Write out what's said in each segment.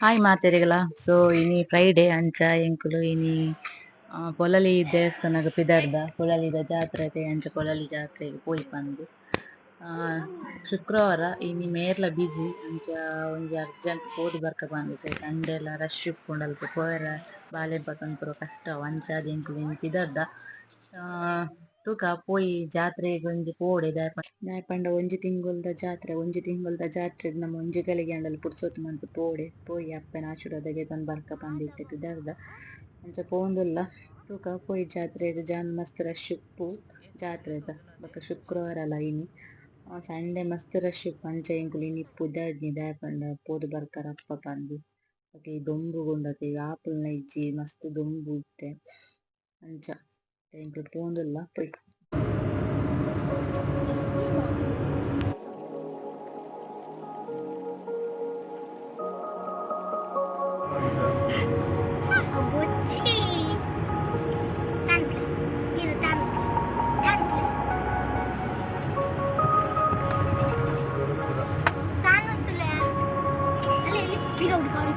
Hi ಮಾತೆರಿಗಲ. ಸೊ ಇನಿ Friday ಅಂಚ ಎಂಕುಲು ಇನಿ ಪೊಳಲಿ ದೇವಸ್ಥಾನಗ್ ಪಿದರ್ದ ಪೊಳಲಿದ ಜಾತ್ರೆ ಅಂಚ ಪೊಳಲಿ ಜಾತ್ರೆಗ್ ಪೋಯಿ ಪಂದ್. ಶುಕ್ರವಾರ ಇನಿ ಮೇರ್ಲ ಬಿಸಿ ಅಂಚ ಒಂಜಿ ಅರ್ಜೆಂಟ್ ಪೋದು ಬರ್ಕ ಪಂದ್. ಸೊ ಸಂಡೆ ಲ ರಶ್ ಇಪ್ಪುಂಡು ಅಲ್ಪ ಪೋಯೆರೆ ಬಾಲೆ ಪತೊಂದು ಪೂರ ಕಷ್ಟ ಅಂಚಾದ್ ಎಂಕುಲು ಇನಿ ಪಿದರ್ದ. ತೂಕ ಪೋಯಿ ಜಾತ್ರೆಗ್ ಒಂಜಿ ಪೋವೊಡೆ ದಾಯೆ ಪಂಡ ಒಂಜಿ ತಿಂಗೊಲ್ದ ಜಾತ್ರೆ, ಒಂಜಿ ತಿಂಗೊಲ್ದ ಜಾತ್ರೆಗ್ ನಮ ಒಂಜಿ ಗಳಿಗೆ ಆಂಡಲ ಪುರ್ಸೊತ್ತು ಮಂತ್ ಪೋವೊಡೆ, ಪೋಯಿ ಅಪ್ಪೆನ ಆಶೀರ್ವಾದ ಗೆತೊಂದು ಬರ್ಕ ಪಂದ್ ಇತ್ತೆ ಪಿದರ್ದ. ಅಂಚ ಪೋವೊಂದುಲ್ಲ. ತೂಕ ಪೋಯಿ ಜಾತ್ರೆಗ್ ಜಾನ್ ಮಸ್ತ್ ರಶ್ ಇಪ್ಪು ಜಾತ್ರೆದ ಬೊಕ ಶುಕ್ರವಾರಲ ಇನಿ. ಸಂಡೆ ಮಸ್ತ್ ರಶ್ ಇಪ್ಪು ಅಂಚ ಎಂಕುಲು ಇನಿ ಪಿದಡ್ನಿ ದಾಯೆ ಪಂಡ ಪೋದು ಬರ್ಕರ ಅಪ್ಪ ಪಂದ್. ಬೊಕ ಈ ದೊಂಬು ಉಂಡತೆ ಆಪುಲ್ನ ಇಜ್ಜಿ ಮಸ್ತ್ ದೊಂಬು ಇತ್ತೆ ಅಂಚ ಎಂಕುಲು ಪೋವೊಂದುಲ್ಲ ಪೋಯಿ. ಬುಚ್ಚಿ ತಂತ್ಲೆ ಇದು ತಂತ್ಲೆ ತಂತ್ಲೆ ತಾನಂತಲೆ ಅಲ್ಲಿ ಇಲ್ಲಿ ಪಿರೌಡ್ ಗಾಡಿ.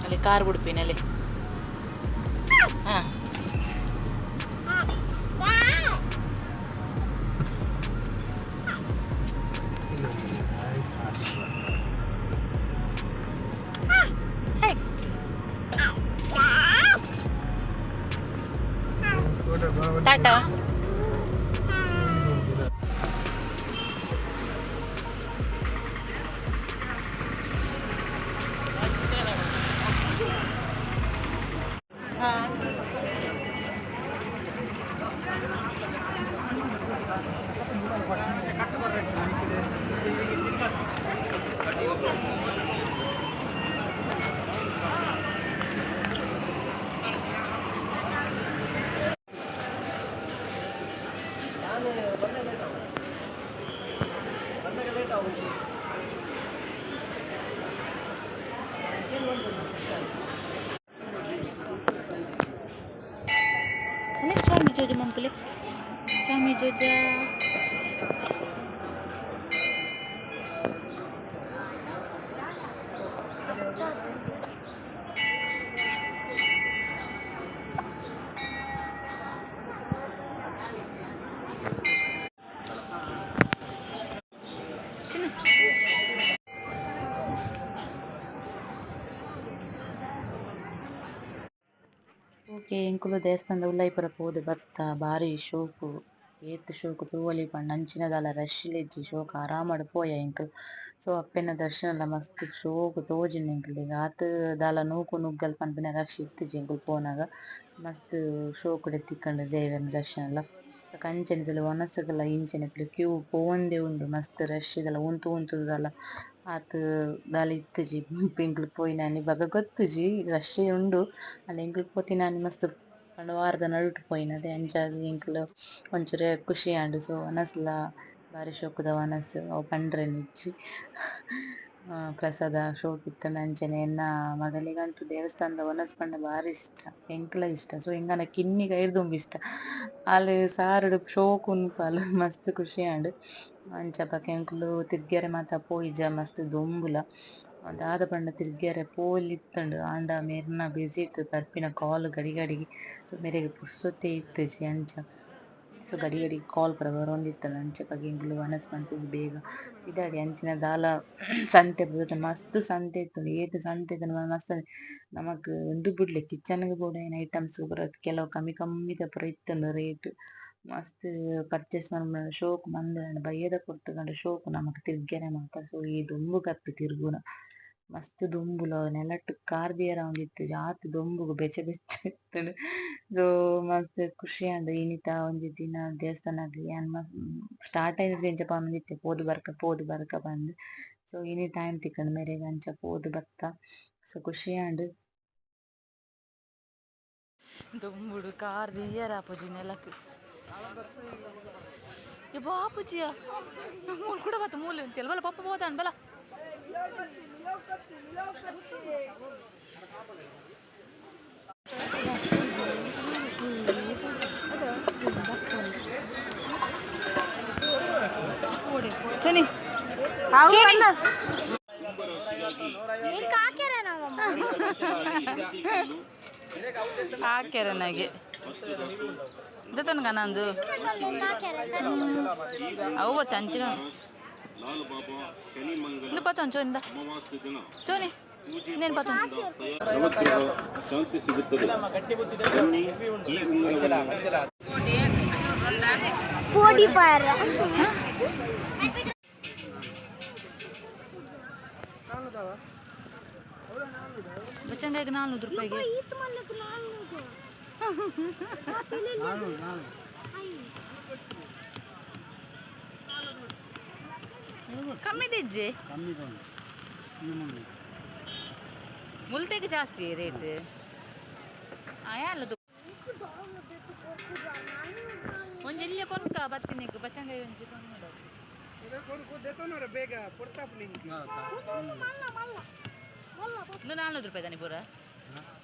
ಅಲ್ಲಿ ಕಾರ್ ಬುಡ್ಪಿನಲ್ಲಿ. ಹಾ ಟಾಟಾ. ಸ್ವಾಮಿ ಜೋಜ ಮಂಪುಲೆ ಸ್ವಾಮಿ ಜೋಜ. ಓಕೆ, ಎಂಕುಲು ದೇವಸ್ಥಾನದ ಉಲಾಯಿ ಪೂರ ಪೋದು ಬತ್ತ. ಬಾರಿ ಶೋಕು, ಏತ್ ಶೋಕು ತೂವೊಲಿ ಪಂಡ ಅಂಚಿನ ದಾಲ ರಶ್ ಇಜ್ಜಿ, ಶೋಕು ಆರಾಮಡ್ ಪೋಯ ಎಂಕುಲು. ಸೊ ಅಪ್ಪೆನ ದರ್ಶನ ಮಸ್ತ್ ಶೋಕು ತೋಜಿಂಡ್ ಎಂಕುಲೆಗ್. ಆತ್ ದಾಲ ನೂಕು ನುಗ್ಗಲ್ ಪನ್ಪಿನ ರಶ್ ಇತ್ತಿಜಿ ಎಂಕುಲು ಪೋನಗ. ಮಸ್ತ್ ಶೋಕುಡೆ ತಿಕ್ಕುಂಡು ದೇವೆರ್ನ ದರ್ಶನಲ. ಬೊಕ ಅಂಚನೆ ವನಸುಗುಲ ಇಂಚನೆ ಕ್ಯೂ ಪೋವೊಂದೆ ಉಂಡು. ಮಸ್ತ್ ರಶ್ ದಾಲ ಉಂತು ಉಂತುದು ದಾಲ ಆತ್ ದಾಲ ಇತ್ತಿಜಿ ಎಂಕುಲು ಪೋಯಿನಾನಿ. ಬೊಕ ಗೊತ್ತುಜಿ, ರಶ್ ಉಂಡು ಆಂಡ ಎಂಕುಲು ಪೋತಿನಾನಿ ಮಸ್ತ್ ಪಂಡ ವಾರದ ನಡುಟು ಪೋಯಿನತೆ, ಅಂಚಾದ್ ಎಂಕುಲು ಒಂಚೂರು ಖುಷಿ ಆಂಡ್. ಸೊ ವನಸ್ಲ ಬಾರಿ ಶೋಕುದ ವನಸ್, ಅವು ಪಂಡ್ರೆನೆ ಇಜ್ಜಿ. ಪ್ರಸಾದ ಶೋಕು ಇತ್ತ್ಂಡ್. ಅಂಚನೆ ಎನ್ನ ಮಗಲೆಗಂತೂ ದೇವಸ್ಥಾನದ ವನಸ್ ಪಂಡ ಬಾರಿ ಇಷ್ಟ, ಎಂಕ್ಲ ಇಷ್ಟ. ಸೊ ಎಂಕಲ್ನ ಕಿನ್ನಿಗ್ ಐರ್ದುಂಬು ಇಷ್ಟ. ಆಲ್ ಸಾರುಡು ಶೋಕು ಉನ್ಪಲ್, ಮಸ್ತ್ ಖುಷಿ ಆಂಡ್. ಅಂಚ ಬೊಕ ಎಂಕುಲು ತಿರ್ಗ್ಯರೆ ಮಾತ ಪೋಯಿಜ, ಮಸ್ತ್ ದೊಂಬುಲ. ದಾದ ಪಂಡ ತಿರ್ಗ್ಯರೆ ಪೋಲಿತ್ತ್ಂಡ್, ಆಂಡ ಮೆರ್ನ ಬಿಸಿ ಇತ್ತ್ ಬರ್ಪಿನ ಕಾಲ್ ಗಡಿ ಗಡಿಗ್. ಸೊ ಮೆರೆಗ್ ಪುರ್ಸೊತೆ ಇತ್ತಿಜಿ ಅಂಚ. ಸೊ ಗಡಿ ಗಡಿ ಕಾಲ್ ಪೂರ ಬರೊಂದಿತ್ತ್ಂಡ್. ಅಂಚ ಬೊಕ ಎಂಕುಲು ವನಸ್ ಮನ್ಪುದು ಬೇಗ ಪಿದಾಡಿ. ಅಂಚಿನ ದಾಲ ಸಂತೆ ಪೂರ ಮಸ್ತ್ ಸಂತೆ ಇತ್ತುಂಡು. ಏತ್ ಸಂತೆ ಇತ್ತ್ಂಡ್, ಮಸ್ತ್ ನಮಕ್ ಉಂದು ಬುಡ್ಲೆ ಕಿಚನ್ ಗ್ ಬೋಡಾಯಿನ ಐಟಮ್ಸ್ ಪೂರ ಕೆಲವು ಕಮ್ಮಿ ಕಮ್ಮಿದ ಪೂರ ಇತ್ತುಂಡು ರೇಟ್. ಮಸ್ತ್ ಪರ್ಚೇಸ್ ಮನ್ಪುನ ಶೋಕು ಮಂದೆಂಡ ಬಯ್ಯದ ಪೊರ್ತುಗಾಂಡ ಶೋಕು ನಮಕ್ ತಿರ್ಗೆರೆ ಮಾತ. ಸೊ ಈ ದೊಂಬು ಕಪ್ಪಿ ತಿರ್ಗುನ ಮಸ್ತ್ ದೊಂಬುಲ ನೆಲಟ್ ಕಾರ್ ದೀಯೆರೆ ಆವೊಂದಿತ್ತಿಜಿ ಆತ್ ದೊಂಬುಗು ಬೆಚ್ಚ ಬೆಚ್ಚ ಇತ್ತುಂಡು. ಸೊ ಮಸ್ತ್ ಖುಷಿ ಆಂಡ್ ಇನಿತ ಒಂಜಿ ದಿನ ದೇವಸ್ಥಾನಗ್ ಯಾನ್ ಸ್ಟಾರ್ಟ್ ಆಯಿನೆಡ್ದ್ ಇಂಚ ಪನೊಂದಿತ್ತೆ ಪೋದು ಬರ್ಕ ಪೋದು ಬರ್ಕ ಪಂದ್. ಸೊ ಇನಿ ಟೈಮ್ ತಿಕ್ಕುಂಡು ಮೆರೆಗ್ ಅಂಚ ಪೋದು ಬತ್ತ. ಸೊ ಖುಷಿ ಆಂಡ್. ದೊಂಬುಡು ಕಾರ್ ದೀಯೆರೆ ಆಪುಜಿ ನೆಲಕ್. ಯಬ್ಬಾ ಆಪುಜಿಯ ಮೂಲು ಕೂಡ ಬತ್ತ ಮೂಲು ಅಂತೆಲ್ಲ ಬಲ ಪಪ್ಪ ಪೋದಾನ್ ಬಲ. ಚನಿ ಹಾಕ್ಯಾರ ನಮ್ಮಮ್ಮ. ಹಾಕ್ಯಾರ ನನಗೆ ದತ್ತನ್ಗ ನಂದು. ಹಾಕ್ಯಾರ ಸರಿ. ಅವು ಬರ್ಚ ಅಂಚಿನ ಇಂದು ಪತ್ತೊಂದು ಚೋನಿಂದ ಚೋನಿ ಇನ್ನೇನು ಪತ್ತೊಂದು. ನವಗ್ರಹ ಶಾಂತಿ ಸಿಗುತ್ತದೆ. ಬನ್ನಿ ಈ ಉಂಗುರವನ್ನು ಪೋಡಿ ಪಾರ. ಬಚ್ಚಂಗಾಯಿಗೆ 400 ರೂಪಾಯಿಗೆ. ಈತ್ ಮಲ್ಲಕ್ಕೆ 400. ಕಮ್ಮಿ ದಿಜ್ಜೆ ಮುಲ್ತೆಗೆ ಜಾಸ್ತಿ ರೇಟ್ ಆಯಲ್ಲ. ಒಂಜಿ ಎಲ್ಲಿಯ ಕೊನ್ಕ ಬತ್ತಿನಿಗ್ ಬಚ್ಚಂಗಾಯಿ ಒಂಜಿ ಕೊನ್ನುಡ. ಇಂದು 400 ರೂಪಾಯಿ ತಾನೆ ಪೂರ?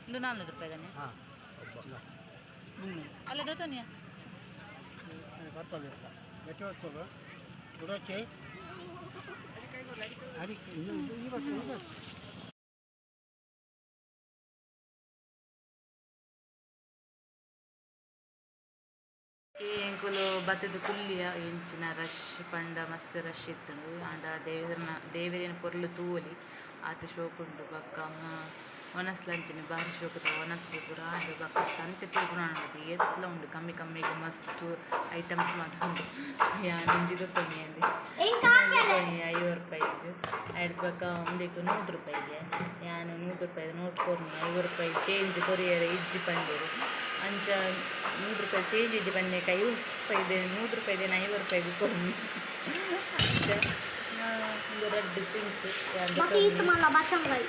ಇಂದು 400 ರೂಪಾಯಿ ತಾನೆ ಅಲ್ಲ ದತ್ತೋನಿಯ? ಎಂಕುಲು ಬತ್ತದ ಕುಲ್ಲಿಯ ಎಂಚಿನ ರಶ್ ಪಂಡ ಮಸ್ತ್ ರಶ್ ಇತ್ತುಂಡು. ಆಂಡ ದೇವೆರ್ನ ದೇವೆರೆನ ಪೊರ್ಲು ತೂವೊಲಿ ಆತ್ ಶೋಕುಂಡು. ಬೊಕ್ಕ ಒನಸ್ಲ ಅಂಚನೆ ಬಾರಿ ಶೋಕುದ ಒನಸ್ ಪೂರ ಆಂಡ್. ಬೊಕ್ಕ ಸಂತೆ ತೂಪುನ ಏತ್ಲ ಉಂಡು ಕಮ್ಮಿ ಕಮ್ಮಿಗ್ ಮಸ್ತ್ ಐಟಮ್ಸ್ ಮಾತ ಉಂಡು. ಯಾನ್ ಒಂಜಿ ದೆತ್ತೊನ್ನಿ ಅಂದ್ 50 ರೂಪಾಯಿಗ್ ಐಡ್ದ್ ಬೊಕ್ಕ ಉಂದೆಕ್ 100 ರೂಪಾಯಿಗೆ. ಯಾನ್ 100 ರೂಪಾಯಿದ ನೋಟ್ ಕೊರ್ನಿ 50 ರೂಪಾಯಿ ಚೇಂಜ್ ಕೊರಿಯರೆ ಇಜ್ಜಿ ಪಂಡೆರ್. ಅಂಚ 100 ರೂಪಾಯಿ ಚೇಂಜ್ ಇಜ್ಜಿ ಪನ್ನೆಕ್ 50 ರೂಪಾಯಿದ 100 ರೂಪಾಯಿದ 50 ರೂಪಾಯಿಗ್ ಕೊರ್ನಿ. ಅಂಚ ಉಂದು ರಡ್ಡ್ ಪಿಂಕ್ ಯಾನ್ ಬೊಕ್ಕ ಈತ್ ಮಲ್ಲ ಬಚ್ಚಂಗಾಯಿ.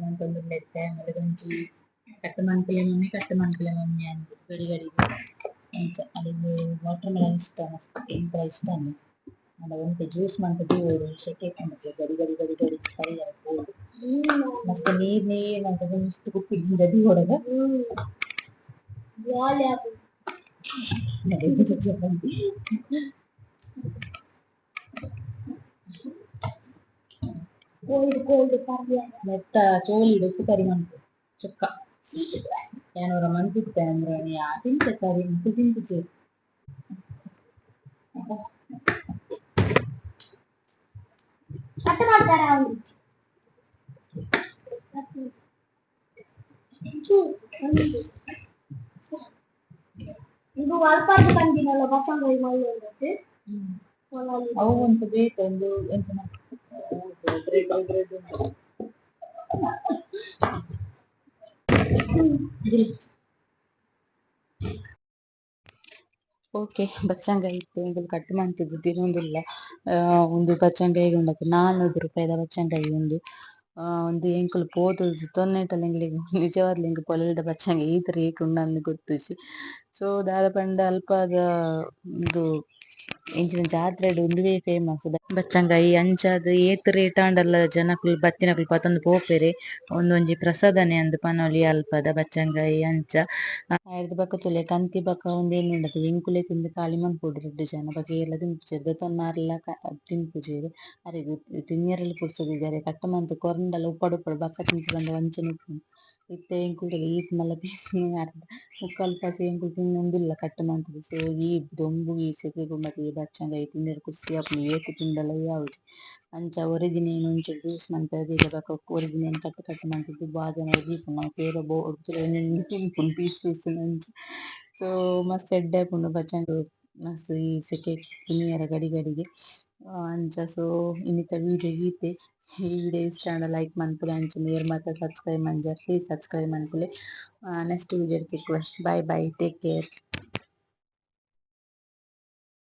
ಮಂತೊಂದುಲ್ಲೆತ್ತೆ ಆಮೇಲೆ ಕಟ್ ಮನ್ಪುಲೆ ಮಮ್ಮಿ ಕಟ್ ಮನ್ಪುಲೆ ಮಮ್ಮಿ ಅಂದ್ ಗಡಿ ಗಡಿಗ್. ಅಂಚ ಅಲೆಗ್ ವಾಟರ್ ಮೆಲನ್ ಇಷ್ಟ ಮಸ್ತ್ ಎಂಕ್ಲ ಇಷ್ಟ ಆಂಡ ಒಂತೆ ಜ್ಯೂಸ್ ಮಂತ್ ದೀವೊಡು ಸೆಕೆ ಇಪ್ಪುಂಡು ಗಡಿ ಗಡಿ ಗಡಿ ಗಡಿ ಕರಿಯರೆ ಬೋಡು. ಮಸ್ತ್ ನೀರ್ ನೀರ್ ಮಂತುದು ಮಸ್ತ್ ಕುಪ್ಪಿ ಜಿಂಜ ದೀವೊಡದ. ಬಾಲ್ ಆಪುಂಡು. ಕೋಲ್ಡ್ ಕೋಲ್ಡ್ ಪರ್ಯ. ನೆತ್ತ ಚೋಲಿಡ್ ಉಪ್ಪು ಕರಿ ಮನ್ಪು ಚೊಕ್ಕ. ಯಾನ್ ಒರ ಮಂತಿತ್ತೆ ಅಂದ್ರೆ ಯಾ ತಿಂತೆ ಕರಿ ಮುಟ್ಟು ತಿಂತಿಜೆರ್. ಕಟ್ ಮಾಡ್ತಾರ ಅವ್ರು. ಇದು ಅಲ್ಪಾರ್ದು ಬಂದಿನಲ್ಲ ಬಚ್ಚಂಗಾಯಿ ಮಲ್ಲು. ಅವು ಒಂತೆ ಬೇತೆ ಒಂದು ಎಂತ ಬ್ರೆಡ್ ಬ್ರೆಡ್. ಓಕೆ ಬಚ್ಚಂಗಾಯಿ ಇತ್ತೆ ಎಂಕುಲು ಕಟ್ ಮಂತುದು ತಿನೊಂದುಲ್ಲ. ಉಂದು ಬಚ್ಚಂಗಾಯಿಗ್ ಉಂಡತೆ 400 ರೂಪಾಯಿದ ಬಚ್ಚಂಗಾಯಿ ಉಂದು. ಉಂದು ಎಂಕುಲು ಪೋದು ತೊನ್ನೆಟಲ ಎಂಕ್ಲೆಗ್ ನಿಜವಾದ್ಲ ಎಂಕ್ ಪೊಲೆಲ್ದ ಬಚ್ಚಂಗಾಯಿ ಈತ್ ರೇಟ್ ಉಂಡಂದ್ ಗೊತ್ತುಜಿ. ಸೊ ದಾದ ಪಂಡ ಅಲ್ಪದ ಉಂದು ಇಂಚಿನ ಜಾತ್ರೆಡ್ ಉಂದುವೇ ಫೇಮಸ್ ಬಚ್ಚಂಗಾಯಿ. ಅಂಚಾದ್ ಏತ್ ರೇಟ್ ಆಂಡಲ ಜನಕುಲು ಬತ್ತಿನಕುಲು ಪತೊಂದು ಪೋಪೆರ್. ಉಂದೊಂಜಿ ಪ್ರಸಾದನೆ ಅಂದ್ ಪನೊಲಿ ಅಲ್ಪದ ಬಚ್ಚಂಗಾಯಿ ಅಂಚ. ಐರ್ದ್ ಬೊಕ ತೂಲೆ ಕಂತಿ ಬೊಕ ಉಂದೆನ್ ಉಂಡತೆ ಎಂಕುಲೆ ತಿಂದ್ ಖಾಲಿ ಮನ್ಪೊಡು ರಡ್ಡ್ ಜನ ಬೊಕ ಏರ್ಲ ತಿನ್ಪುಜೆರ್ ದೆತೊನ್ನಾರ್ಲ ತಿನ್ಪುಜೆರ್. ಅರೆಗ್ ತಿನ್ಯರೆಲ ಪುರ್ಸೊತು ಇಜ್ಜಿ ಅರೆಗ್ ಕಟ್ ಮಂತ್ ಕೊರ್ಂಡಲ ಉಪ್ಪಡ್ ಉಪ್ಪಡ್ ಬೊಕ ತಿನ್ಪಿ ಪಂಡ ಅಂಚನೆ ಉಪ್ಪುಂಡು. ಇತ್ತೆ ಎಂಕುಲು ಈತ್ ಮಲ್ಲ ಪೀಸ್ ಅರ್ಧ ಮುಕ್ಕಾಲ್ ಕಾಸ್ ಎಂಕುಲು ತಿನ್ನೊಂದುಲ್ಲ ಕಟ್ ಮಂತುದು. ಸೊ ಈ ದೊಂಬು ಈ ಸೆಕೆಗ್ ಮಾತ ಈ ಬಚ್ಚಂಗಾಯಿ ತಿಂದರೆ ಖುಷಿ ಆಪುಂಡು ಏತ್ ತಿಂಡಲ ಯಾವುಜಿ. ಅಂಚ ಒರಿದಿನೇನ್ ಒಂಚೂರು ಜ್ಯೂಸ್ ಮನ್ಪೆರೆ ದೀಲ ಬೊಕ ಒರಿದಿನೇನ್ ಕಟ್ ಕಟ್ ಮಂತುದು ಬಾಜನಗ್ ದೀಪುಂಡು ನಮಕ್ ಏರ ಬೋಡು ಒಂಜೊಂಜಿ ತಿನ್ಪುನು ಪೀಸ್ ಪೀಸ್ ಅಂಚ. ಸೊ ಮಸ್ತ್ ಎಡ್ಡೆ ಆಪುಂಡು ಬಚಂಗ್ ಮಸ್ತ್ ಈ ಸೆಕೆಗ್ ತಿನಿಯೆರೆ ಗಡಿ ಗಡಿಗ್ ಅಂಚ ಸೊ ಇನಿತ ವಿಡಿಯೋ ಈತೆ. ಈ ವಿಡಿಯೋ ಇಷ್ಟ ಆಂಡ ಲೈಕ್ ಮನ್ಪುಲೆ. ಅಂಚನೆ ಏರ್ ಮಾತ ಸಬ್ಸ್ಕ್ರೈಬ್ ಮಂಜರ್ ಪ್ಲೀಸ್ ಸಬ್ಸ್ಕ್ರೈಬ್ ಮನ್ಪುಲೆ. ನೆಕ್ಸ್ಟ್ ವಿಡಿಯೋ ತಿಕ್ಕುವೆ. Bye bye, take care.